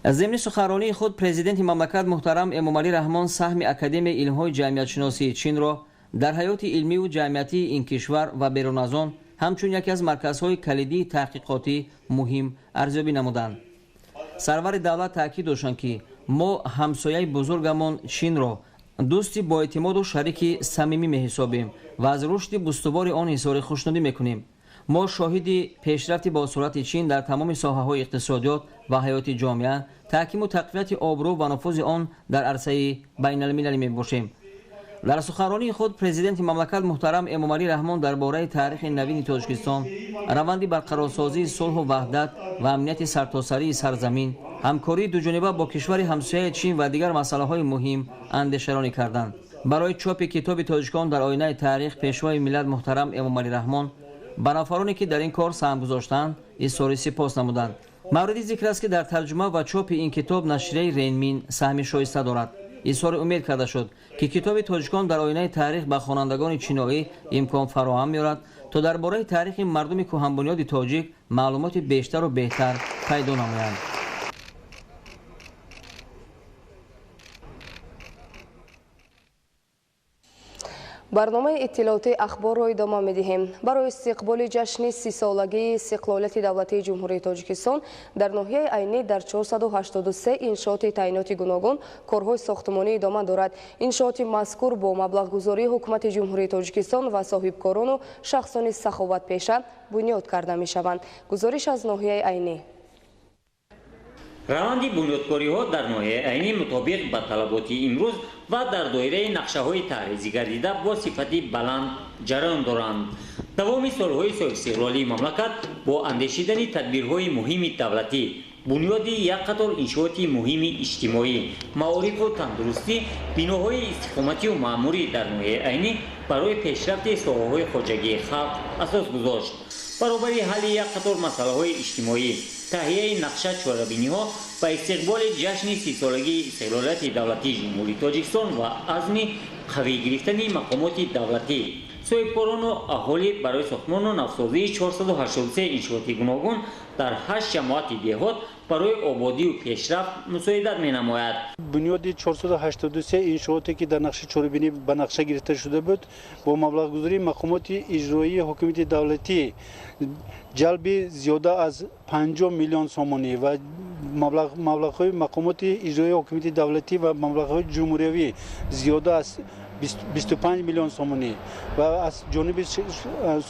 Зимни суханронии худ президенти мамлакат муҳтарам Эмомалӣ Раҳмон саҳми Академияи илмҳои ҷамъиятшиносии Чинро дар ҳаёти илмиву ҷамъиятии ин кишвар ва берун аз он ҳамчун яке аз марказҳои калидии таҳқиқотӣ муҳим арзёбӣ намуданд. Сарвари давлат таъкид доштанд, ки мо ҳамсояи бузургамон Чинро дӯсти боэътимоду шарики самимӣ меҳисобем ва аз рушди устувори он изҳори хушнудӣ мекунем. Мо шоҳиди пешрафти босуръати Чин дар тамоми соҳаҳои иқтисодиёт ва ҳаёти ҷомеа, таҳкиму тақвияти обрӯ ва нуфузи он дар арсаи байналмилалӣ мебошем. Дар суханронии худ президенти мамлакат муҳтарам Эмомалӣ Раҳмон дар бораи таърихи навини Тоҷикистон, раванди барқарорсозии сулҳу ваҳдат ва амнияти сартосарии сарзамин, ҳамкории дуҷониба бо кишвари ҳамсояи Чин ва дигар масъалаҳои муҳим андешаронӣ карданд. Барои чопи китоби «Тоҷикон дар оинаи таърих» пешвои миллат муҳтарам Эмомалӣ Раҳмон ба нафароне, ки дар ин кор саҳм гузоштанд, изҳори сипос намуданд. Мавриди зикр аст, ки дар тарҷума ва чопи ин китоб нашрияи Ренмин саҳми шоиста дорад. Изҳори умед карда шуд, ки китоби «Тоҷикон дар оинаи таърих» ба хонандагони чиноӣ имкон фароҳам меорад, то дар бораи таърихи мардуми кӯҳанбунёди тоҷик маълумоти бештару беҳтар пайдо намоянд. Барномаи иттилоотии ахборро идома медиҳем. Барои истиқболи ҷашни 30-солагии истиқлолияти давлатии Ҷумҳурии Тоҷикистон дар ноҳияи Айнӣ дар 483 иншооти таъиноти гуногун корҳои сохтмонӣ идома дорад. Иншооти мазкур бо маблағгузории Ҳукумати Ҷумҳурии Тоҷикистон ва соҳибкорону шахсони саховатпеша бунёд карда мешаванд. Гузориш аз ноҳияи Айнӣ. Раванди бунёдкориҳо дар ноҳияи Айнӣ мутобиқ ба талаботи имрӯз ва дар доираи нақшаҳои таҳризӣ гардида бо сифати баланд ҷараён доранд. Давоми солҳои соҳибистиқлолии мамлакат бо андешидани тадбирҳои муҳими давлатӣ, бунёди як қатор иншооти муҳими иҷтимоӣ, маорифу тандурустӣ, биноҳои истиқоматию маъмурӣ дар ноҳияи Айнӣ барои пешрафти соҳаҳои хоҷагии халқ асос гузошт. Баробари ҳалли як қатор масъалаҳои иҷтимоӣ, таҳияи нақша чорабиниҳо ба истиқболи ҷашни 30-солагии истиқлолияти давлатии Ҷумҳурии Тоҷикистон ва азми қавӣ гирифтани мақомоти давлатӣ, соҳибкорону аҳолӣ барои сохтмону навсозии 483 иншооти гуногун дар 8 ҷамоати деҳот барои ободию пешрафт мусоидат менамояд. Бунёди 483 иншооте, ки дар нақшаи чорабинӣ ба нақша гирифта шуда буд, бо маблағгузории мақомоти иҷроии ҳукумати давлатӣ ҷалби зиёда аз 50 миллион сомонӣ ва маблағҳои мақомоти иҷроии ҳукумати давлатӣ ва маблағҳои ҷумҳуриявӣ зиёда аз 25 миллион сомонӣ ва аз ҷониби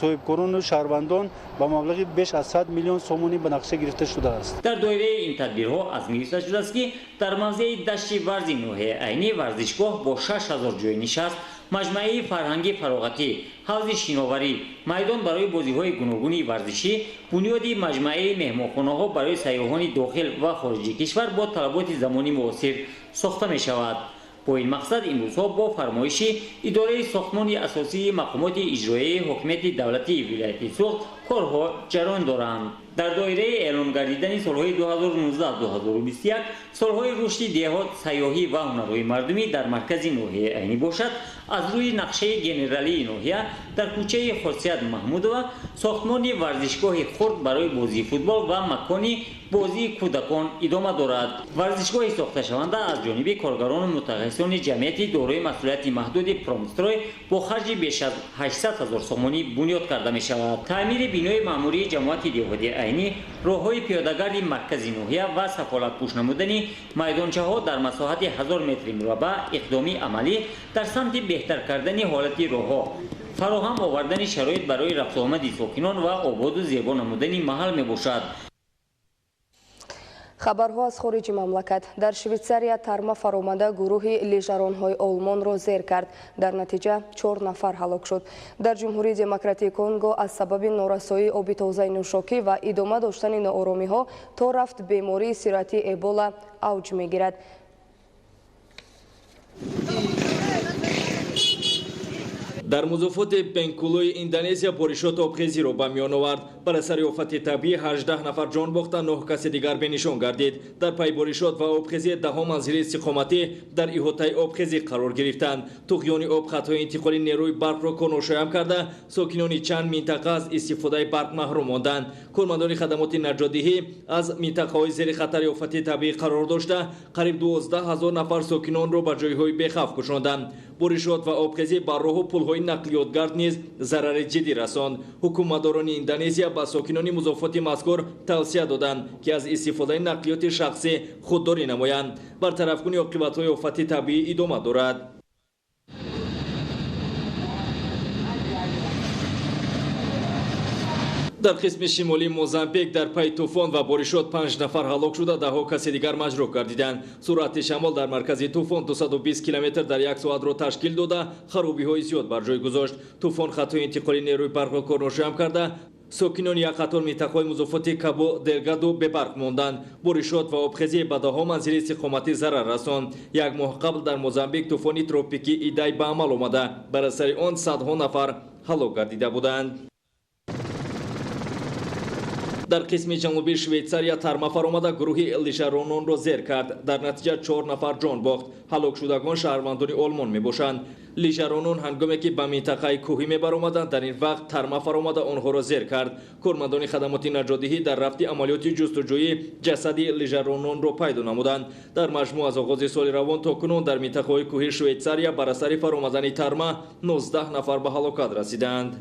соҳибкорону шаҳрвандон ба маблағи беш аз 100 миллион сомонӣ ба нақша гирифта шудааст. Дар доираи ин тадбирҳо азм гирифта шудааст, ки дар мавзеи Дашти Варзи ноҳияи Айнӣ варзишгоҳ бо 6000 ҷойи нишаст, маҷмӯаи фарҳангӣ фароғатӣ, ҳавзи шиноварӣ, майдон барои бозиҳои гуногуни варзишӣ, бунёди маҷмӯаи меҳмонхонаҳо барои сайёҳони дохил ва хориҷи кишвар бо талаботи замони муосир сохта мешавад. Бо ин мақсад имрӯзҳо бо фармоиши идораи сохтмони асосии мақомоти иҷроияи ҳокимияти давлатии вилояти Суғд корҳо ҷараён доранд. Дар доираи эълон гардидани солҳои 2019-2021 солҳои рушди деҳот, сайёҳӣ ва ҳунарҳои мардумӣ дар маркази ноҳияи Айнӣ бошад, аз рӯи нақшаи генералии ноҳия дар кӯчаи Хосият Маҳмудова сохтмони варзишгоҳи хурд барои бозии футбол ва макони бозии кӯдакон идома дорад. Варзишгоҳи сохташаванда аз ҷониби коргарону мутахассисони ҷамъияти дорои масъулияти маҳдуди Промстрой бо харҷи беш аз 800 ҳазор сомонӣ бунёд карда мешавад. Таъмири бинои маъмурии ҷамоати деҳоти Айнӣ, роҳҳои пиёдагарди маркази ноҳия ва сафолатпӯш намудани майдончаҳо дар масоҳати 1000 метри мураббаъ иқдоми амалӣ дар самти беҳтар кардани ҳолати роҳҳо, фароҳам овардани шароит барои рафтуомади сокинон ва ободу зебо намудани маҳал мебошад. Хабарҳо аз хориҷи мамлакат. Дар Швейтсария тарма фаромада гурӯҳи лижаронҳои Олмонро зер кард. Дар натиҷа 4 нафар ҳалок шуд. Дар Ҷумҳурии Демократии Конго аз сабаби норасоии оби тозаи нӯшокӣ ва идома доштани нооромиҳо то рафт бемории сирояти Эбола авҷ мегирад. Дар музофоти Бенкулуи Индонезия боришот обхезиро ба миён овард. Бар асари офати табиӣ 18 нафар ҷон бохта, 9 каси дигар бенишон гардид. Дар пайи боришот ва обхезӣ даҳо манзили истиқоматӣ дар иҳотаи обхезӣ қарор гирифтанд. Туғёни об хатҳои интиқоли нерӯи барқро коношоям карда, сокинони чанд минтақа аз истифодаи барқ маҳрум монданд. Кормандони хадамоти наҷотдиҳӣ аз минтақаҳои зери хатари офати табиӣ қарор дошта, қариб 12 ҳазор нафар сокинонро ба ҷойҳои бехавф кушонданд. Боришот ва обхезӣ ба роҳу пулҳои нақлиётгард низ зарари ҷиддӣ расонд. Ҳукуматдорони Индонезия ба сокинони музофоти мазкур тавсия доданд, ки аз истифодаи нақлиёти шахсӣ худдорӣ намоянд. Бартарафкунии оқибатҳои офати табиӣ идома дорад. Дар қисми шимолии Мозамбик дар пайи тӯфон ва боришот 5 нафар ҳалок шуда, даҳҳо каси дигар маҷрӯҳ гардиданд. Суръати шамол дар маркази тӯфон 220 километр дар як соатро ташкил дода, харобиҳои зиёд бар ҷой гузошт. Тӯфон хатҳои интиқоли нерӯи барқро корношоям карда, сокинони як қатор минтақаҳои музофоти Кабо Делгаду бебарқ монданд. Боришот ва обхезӣ ба даҳҳо манзили истиқоматӣ зарар расонд. Як моҳ қабл дар Мозамбик тӯфони тропикӣ Идай ба амал омада, бар асари он садҳо нафар ҳалок гардида буданд. Дар қисми ҷанубии Швейтсария тарма фаромада гурӯҳи лижарононро зер кард. Дар натиҷа 4 нафар ҷон бохт. Ҳалокшудагон шаҳрвандони Олмон мебошанд. Лижаронон ҳангоме ки ба минтақаи кӯҳӣ мебаромаданд, дар ин вақт тарма фаромада онҳоро зер кард. Кормандони хадамоти наҷотдиҳӣ дар рафти амалиёти ҷустуҷӯӣ ҷасади лижарононро пайдо намуданд. Дар маҷмӯъ аз оғози соли равон то кунун дар минтақаҳои кӯҳии Швейтсария бар асари фаромадани тарма 19 нафар ба ҳалокат расиданд.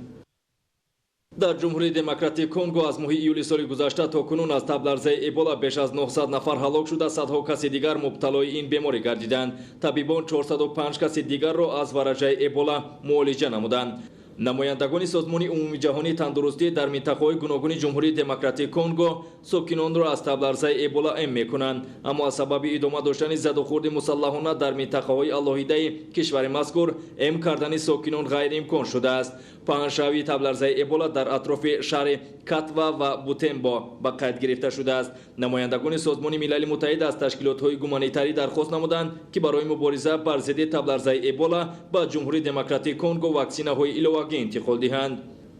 Дар Ҷумҳурии Демократии Конго аз моҳи июли соли гузашта то кунун аз табларзаи Эбола беш аз 900 нафар ҳалок шуда, садҳо каси дигар мубталои ин беморӣ гардиданд. Табибон 405 каси дигарро аз вараҷаи Эбола муолиҷа намуданд. Намояндагони Созмони Умумиҷаҳонии тандурустӣ дар минтақаҳои гуногуни Ҷумҳурии Демократии Конго сокинонро аз табларзаи Эбола эм мекунанд. Аммо аз сабаби идома доштани задухӯрди мусаллаҳона дар минтақаҳои алоҳидаи кишвари мазкур эм кардани сокинон ғайриимкон шудааст. Паҳншавии табларзаи Эбола дар атрофи шаҳри Катва ва Бутембо ба қайд гирифта шудааст. Намояндагони Созмони Милали Муттаҳид аз ташкилотҳои гуманитарӣ дархост намуданд, ки барои мубориза бар зидди табларзаи Эбола ба Ҷумҳурии Демократии Конго ваксинаҳои иловагӣ интиқол диҳанд.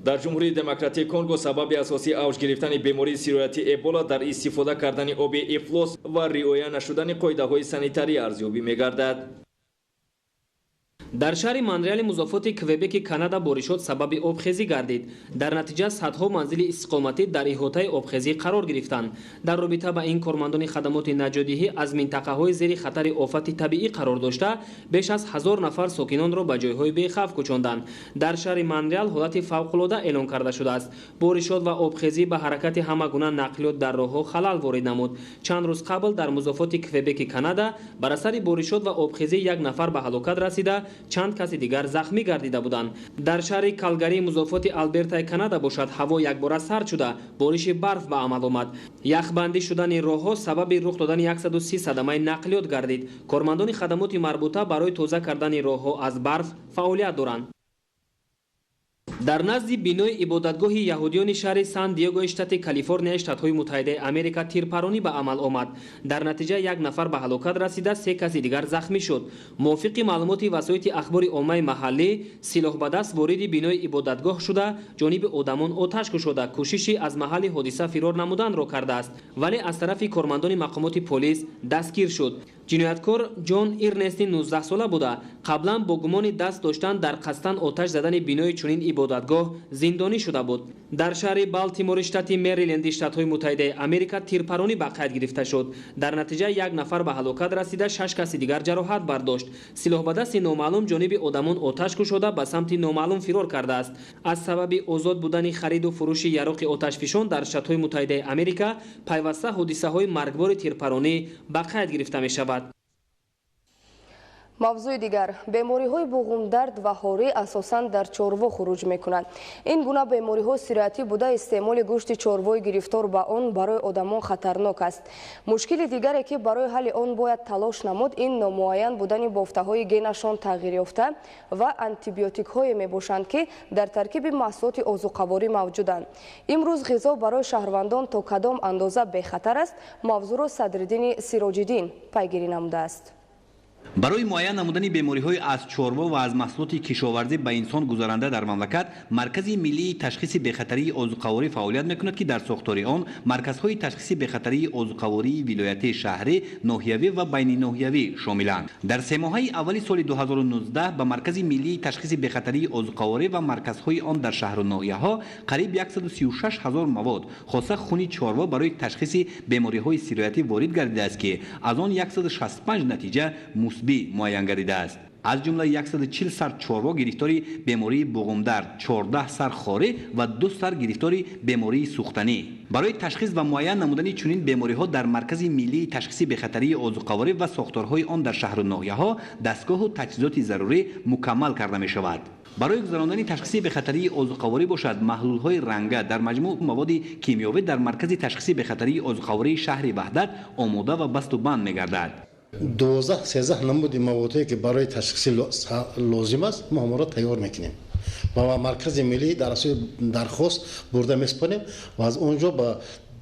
Дар Ҷумҳурии Демократии Конго сабаби асосии авҷ гирифтани бемории сирояти Эбола дар истифода кардани оби ифлос ва риоя нашудани қоидаҳои санитарӣ арзёбӣ мегардад. Дар шаҳри Монреали музофоти Квебеки Канада боришот сабаби обхезӣ гардид. Дар натиҷа садҳо манзили истиқоматӣ дар иҳотаи обхезӣ қарор гирифтанд. Дар робита ба ин кормандони хадамоти наҷотдиҳӣ аз минтақаҳои зери хатари офати табиӣ қарор дошта, беш аз 1000 нафар сокинонро ба ҷойҳои бехавф кӯчонданд. Дар шаҳри Монреал ҳолати фавқулода эълон карда шудааст. Боришот ва обхезӣ ба ҳаракати ҳама гуна нақлиёт дар роҳҳо халал ворид намуд. Чанд рӯз қабл дар музофоти Квебеки Канада бар асари боришот ва обхезӣ як нафар ба ҳалокат расида, чанд каси дигар захмӣ гардида буданд. Дар шаҳри Калгарии музофоти Албертаи Канада бошад, ҳаво якбора сард шуда, бориши барф ба амал омад. Яхбандӣ шудани роҳҳо сабаби рух додани 130 садамаи нақлиёт гардид. Кормандони хадамоти марбута барои тоза кардани роҳҳо аз барф фаъолият доранд. Дар назди бинои ибодатгоҳи яҳудиёни шаҳри Сан Диегои штати Калифорнияи Штатҳои Муттаҳидаи Америка тирпаронӣ ба амал омад. Дар натиҷа як нафар ба ҳалокат расида, 3 каси дигар захмӣ шуд. Мувофиқи маълумоти васоити ахбори оммаи маҳаллӣ, силоҳбадаст вориди бинои ибодатгоҳ шуда, ҷониби одамон оташ кушода, кӯшиши аз маҳалли ҳодиса фирор намуданро кардааст, вале аз тарафи кормандони мақомоти полис дастгир шуд. Ҷинояткор Ҷон Ирнести 19-сола буда, қаблан бо гумони даст доштан дар қасдан оташ задани бинои чунин ибодатгоҳ зиндонӣ шуда буд. Дар шаҳри Балтимори штати Мериленди Штатҳои Муттаҳидаи Америка тирпаронӣ ба қайд гирифта шуд. Дар натиҷа як нафар ба ҳалокат расида, 6 каси дигар ҷароҳат бардошт. Силоҳбадасти номаълум ҷониби одамон оташ кушода, ба самти номаълум фирор кардааст. Аз сабаби озод будани хариду фурӯши яроқи оташфишон дар Штатҳои Муттаҳидаи Америка пайваста ҳодисаҳои маргбори тирпаронӣ ба қайд гирифта мешавад. Мавзӯи дигар. Бемориҳои буғумдард ва ҳорӣ асосан дар чорво хуруҷ мекунанд. Ин гуна бемориҳо сироятӣ буда, истеъмоли гӯшти чорвои гирифтор ба он барои одамон хатарнок аст. Мушкили дигаре, ки барои ҳалли он бояд талош намуд, ин номуайян будани бофтаҳои генашон тағйирёфта ва антибиотикҳое мебошанд, ки дар таркиби маҳсулоти озуқаворӣ мавҷуданд. Имрӯз ғизо барои шаҳрвандон то кадом андоза бехатар аст, мавзӯъро Садриддини Сироҷиддин пайгирӣ намудааст. Барои муайян намудани бемориҳои аз чорво ва аз маҳсулоти кишоварзӣ ба инсон гузаранда дар мамлакат Маркази миллии ташхиси бехатарии озуқаворӣ фаъолият мекунад, ки дар сохтори он марказҳои ташхиси бехатарии озуқавории вилоятӣ, шаҳрӣ, ноҳиявӣ ва байниноҳиявӣ шомиланд. Дар семоҳаи аввали соли 2019 ба Маркази миллии ташхиси бехатарии озуқаворӣ ва марказҳои он дар шаҳру ноҳияҳо қариб 136 ҳазор мавод, хоса хуни чорво, барои ташхиси бемориҳои сироятӣ ворид гардидааст, ки аз он 165 натиҷа мусбӣ муайян гардидааст. Аз ҷумла 140 сар чорво гирифтори бемории буғумдард, 14 сар хорӣ ва 2 сар гирифтори бемории сӯхтанӣ. Барои ташхис ва муайян намудани чунин бемориҳо дар Маркази миллии ташхиси бехатарии озуқаворӣ ва сохторҳои он дар шаҳру ноҳияҳо дастгоҳу таҷҳизоти зарурӣ мукаммал карда мешавад. Барои гузарондани ташхиси бехатарии озуқаворӣ бошад, маҳлулҳои ранга, дар маҷмӯъ маводи кимиёвӣ дар Маркази ташхиси бехатарии озуқавории шаҳри Ваҳдат омода ва басту банд мегардад. 12-13 намуди маводҳое, ки барои ташхиси лозим аст, мо ҳамонро тайёр мекунем ва ба Маркази миллӣ дар асоси дархост бурда месупорем ва аз он ҷо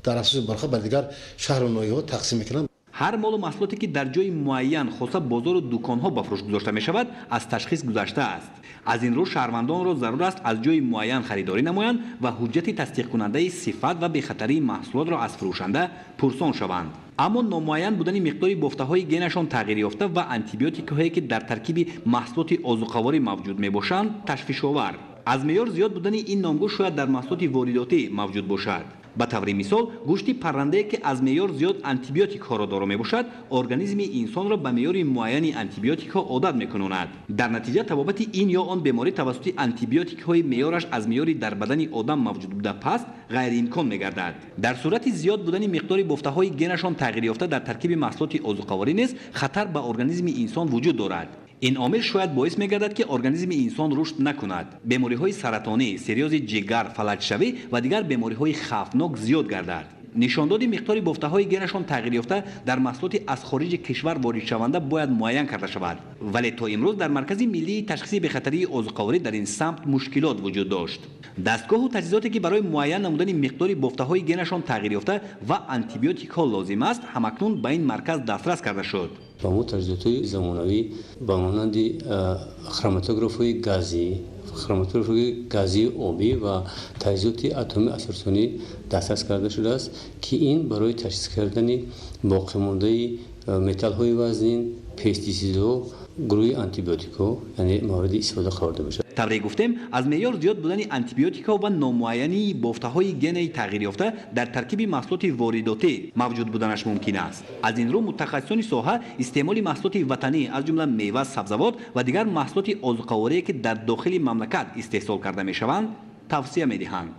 дар асоси барха ба дигар шаҳру ноҳияҳо тақсим мекунанд. Ҳар молу маҳсулоте, ки дар ҷои муайян, хоса бозору дуконҳо, ба фурӯш гузошта мешавад, аз ташхис гузаштааст. Аз ин рӯ шаҳрвандонро зарур аст аз ҷои муайян харидорӣ намоянд ва ҳуҷҷати тасдиқкунандаи сифат ва бехатарии маҳсулотро аз фурӯшанда пурсон шаванд. Аммо номуайян будани миқдори бофтаҳои генашон тағйирёфта ва антибиотикҳое, ки дар таркиби маҳсулоти озуқаворӣ мавҷуд мебошанд, ташвишовар. Аз меъёр зиёд будани ин номгӯ шояд дар маҳсулоти воридотӣ мавҷуд бошад. Ба таври мисол, гӯшти паррандае, ки аз меъёр зиёд антибиотикҳоро доро мебошад, организми инсонро ба меъёри муайяни антибиотикҳо одат мекунонад. Дар натиҷа табобати ин ё он беморӣ тавассути антибиотикҳои меъёраш аз меъёри дар бадани одам мавҷуд буда паст ғайриимкон мегардад. Дар сурати зиёд будани миқдори бофтаҳои генашон тағйирёфта дар таркиби маҳсулоти озуқаворӣ низ хатар ба организми инсон вуҷуд дорад. Ин омил шояд боис мегардад, ки организми инсон рушд накунад, бемориҳои саратонӣ, сириёзи ҷигар, фалаҷшавӣ ва дигар бемориҳои хавфнок зиёд гардад. Нишондоди миқдори бофтаҳои генашон тағйирёфта дар маҳсулоти аз хориҷи кишвар воридшаванда бояд муайян карда шавад, вале то имрӯз дар Маркази миллии ташхиси бехатарии озуқаворӣ дар ин самт мушкилот вуҷуд дошт. Дастгоҳу таҷҳизоте, ки барои муайян намудани миқдори бофтаҳои генашон тағйирёфта ва антибиотикҳо лозим аст, ҳамакнун ба ин марказ дастрас карда шуд. Ба мо таҷҳизотҳои замонавӣ ба монанди хроматографҳои газӣ, хроматографҳои газии обӣ ва таҷҳизоти атомии асосонӣ дастрас карда шудааст, ки ин барои ташхис кардани боқимондаи металлҳои вазнин, пестисидҳо, гурӯҳи антибиотикҳо, яъне мавриди истифода қарор дода мешавад. Тавре гуфтем, аз меъёр зиёд будани антибиотикҳо ва номуайянии бофтаҳои генаи тағйирёфта дар таркиби маҳсулоти воридотӣ мавҷуд буданаш мумкин аст. Аз ин рӯ мутахассисони соҳа истеъмоли маҳсулоти ватанӣ, аз ҷумла мева, сабзавот ва дигар маҳсулоти озуқаворие, ки дар дохили мамлакат истеҳсол карда мешаванд, тавсия медиҳанд.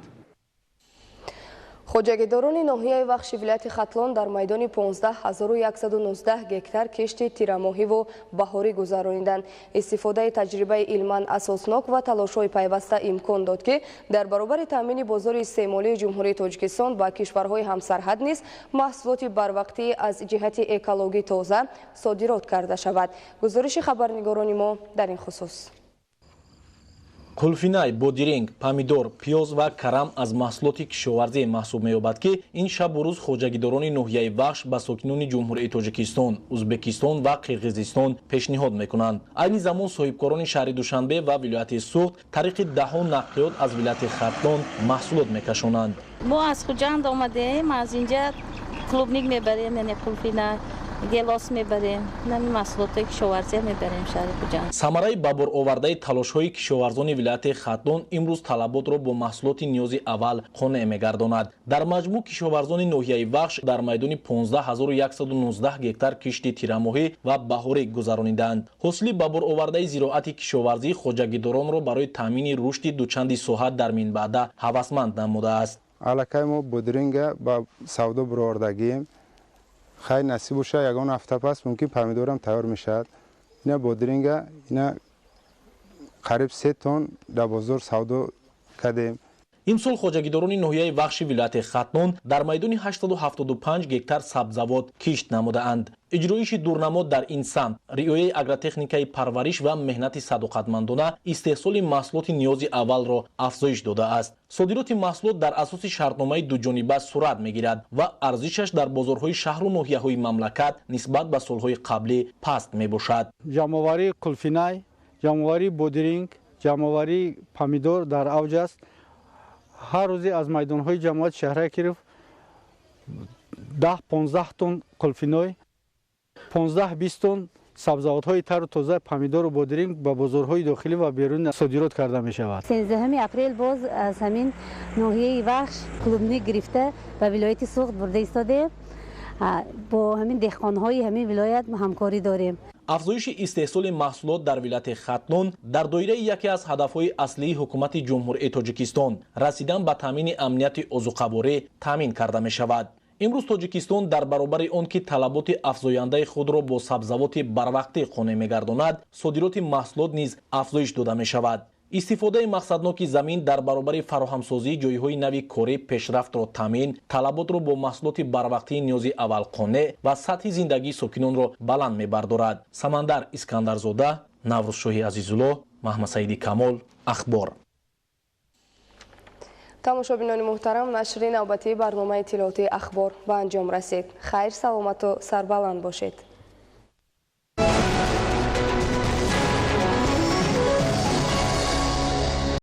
Хоҷагидорони ноҳияи Вахши вилояти Хатлон дар майдони 15119 гектар кишти тирамоҳиву баҳорӣ гузарониданд. Истифодаи таҷрибаи илман асоснок ва талошҳои пайваста имкон дод, ки дар баробари таъмини бозори истеъмолии Ҷумҳурии Тоҷикистон ба кишварҳои ҳамсарҳад низ маҳсулоти барвақтӣ аз ҷиҳати экологӣ тоза содирот карда шавад. Гузориши хабарнигорони мо дар ин хусус. Кулфинай, бодиринг, помидор, пиёз ва карам аз маҳсулоти кишоварзӣ маҳсуб меёбад, ки ин шабу рӯз хоҷагидорони ноҳияи Вахш ба сокинони Ҷумҳурии Тоҷикистон, Узбекистон ва Қирғизистон пешниҳод мекунанд. Айни замон соҳибкорони шаҳри Душанбе ва вилояти Суғд тариқи даҳон нақлиёт аз вилояти Хатлон маҳсулот мекашонанд. Мо аз Хуҷанд омадем, аз инҷа клубник мебарем, яъне кулфинай, гелос мебарем, нами маҳсулотҳои кишоварзия мебарем шаҳри Хуҷанд. Самараи ба бор овардаи талошҳои кишоварзони вилояти Хатлон имрӯз талаботро бо маҳсулоти ниёзи аввал қонеъ мегардонад. Дар маҷмӯъ кишоварзони ноҳияи Вахш дар майдони 15119 гектар кишти тирамоҳӣ ва баҳорӣ гузарониданд. Ҳосили ба бор овардаи зироати кишоварзӣ хоҷагидоронро барои таъмини рушди дучанди соҳа дар минбаъда ҳавасманд намудааст. Аллакай мо бодиринга ба савдо баровардагием. Хайр, насиб боша, ягон ҳафта пас мумкин помидорам тайёр мешавад. Ина бодиринга ина қариб 3 тонн дар бозор савдо кардем. Имсол хоҷагидорони ноҳияи Вахши вилояти Хатлон дар майдони 875 гектар сабзавот кишт намудаанд. Иҷроиши дурнамо дар ин самт, риояи агротехникаи парвариш ва меҳнати садоқатмандона истеҳсоли маҳсулоти ниёзи аввалро афзоиш додааст. Содироти маҳсулот дар асоси шартномаи дуҷониба сурат мегирад ва арзишаш дар бозорҳои шаҳру ноҳияҳои мамлакат нисбат ба солҳои қаблӣ паст мебошад. Ҷамъоварии қулфинай, ҷамъоварии бодиринг, ҷамъоварии помидор дар авҷ аст. Ҳар рӯзе аз майдонҳои ҷамоати шаҳраи Киров 10-15 тонн қулфиной, 15-20 тонн сабзавотҳои тару тоза, помидору бодиринг ба бозорҳои дохилӣ ва берун содирот карда мешавад. 13 апрел боз аз ҳамин ноҳияи Вахш клубник гирифта ба вилояти Суғд бурда истодем. Бо ҳамин деҳқонҳои ҳамин вилоят ҳамкорӣ дорем. Афзоиши истеҳсоли маҳсулот дар вилояти Хатлон дар доираи яке аз ҳадафҳои аслии ҳукумати Ҷумҳурии Тоҷикистон расидан ба таъмини амнияти озуқаворӣ таъмин карда мешавад. Имрӯз Тоҷикистон дар баробари он ки талаботи афзояндаи худро бо сабзавоти барвақтӣ қонеъ мегардонад, содироти маҳсулот низ афзоиш дода мешавад. Истифодаи мақсадноки замин дар баробари фароҳамсозии ҷойҳои нави корӣ пешрафтро таъмин, талаботро бо маҳсулоти барвақтии ниёзи аввал қонеъ ва сатҳи зиндагии сокинонро баланд мебардорад. Самандар Искандарзода, Наврӯзшоҳи Азизулло, Маҳмадсаиди Камол, Ахбор. Тамошобинони муҳтарам, нашри навбатии барномаи иттилоотии Ахбор ба анҷом расид. Хайр, саломату сарбаланд бошед.